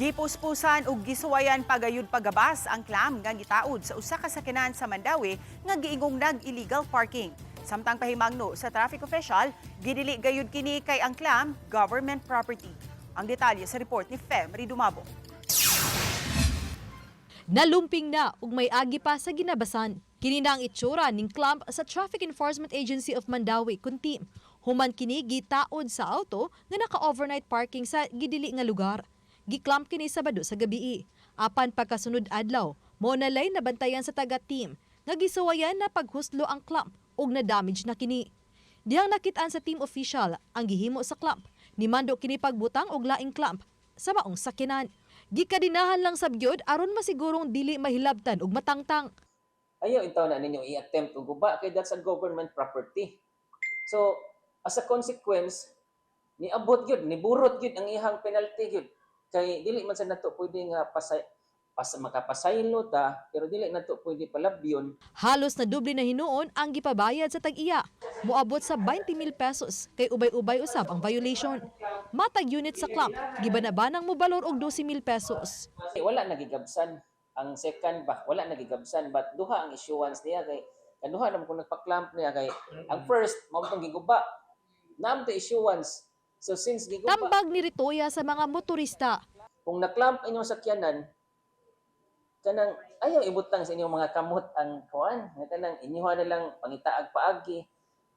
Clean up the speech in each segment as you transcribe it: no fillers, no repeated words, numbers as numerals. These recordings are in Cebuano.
Gipuspusan ug gisuwayan pagayud pagabas ang clamp nga gitaod sa usa ka sakyanan sa Mandaue nga giingong nag-illegal parking. Samtang pahimangno sa traffic official, gidili gayud kini kay ang clamp government property. Ang detalye sa report ni Femri Dumabo. Nalumping na ug may agi pa sa ginabasan. Kini na ang itsura ning clamp sa Traffic Enforcement Agency of Mandaue kun team. Human kini gitaod sa auto nga naka-overnight parking sa gidili nga lugar. Giklamp kini Sabado sa gabii. Apan pagkasunod adlaw, mao nalay nabantayan sa taga team nga gisuwayan na paghuslo ang clamp ug na-damage na kini. Dihang nakit-an sa team official ang gihimo sa clamp. Nimando kini pagbutang og laing clamp sa maong sakyanan. Gikadinahan lang sab gyud aron masigurong dili mahilabtan ug matangtang. Ayaw intaw na ninyo i-attempt og guba kay that's a government property. So, as a consequence, niabot gyud, niburot gyud ang ihang penalty gyud. Kay dili man sa nato pwede nga pasay pas makapasaylo ta, pero dili nato pwede palabyon. Halos na doble na hinuon ang gipabayad sa tag-iya. Moabot sa 20 mil pesos kay ubay-ubay usab ang violation. Matag unit sa clamp, gibanabanang mobalor og 12 mil pesos. Eh, wala nagigabsan ang second ba, wala nagigabsan, but duha ang issuance niya kay kaduha naman kung nagpa-clamp niya, kay ang first mao tong giguba naam to issuance. So since giguba, Tambag ni Ritoya sa mga motorista. Kung na-clamp inyong sakyanan, kanang ayaw ibutang sa inyong mga kamot ang kuan nga kanang inyuha na lang pangitaag paagi.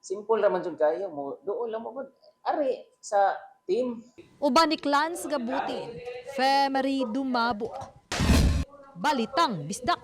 Simple ra man jud kayo mo, duol lang mo gud ari sa team. Uban ni Clans Gabutin, Femery Dumabok. Balitang Bisdak.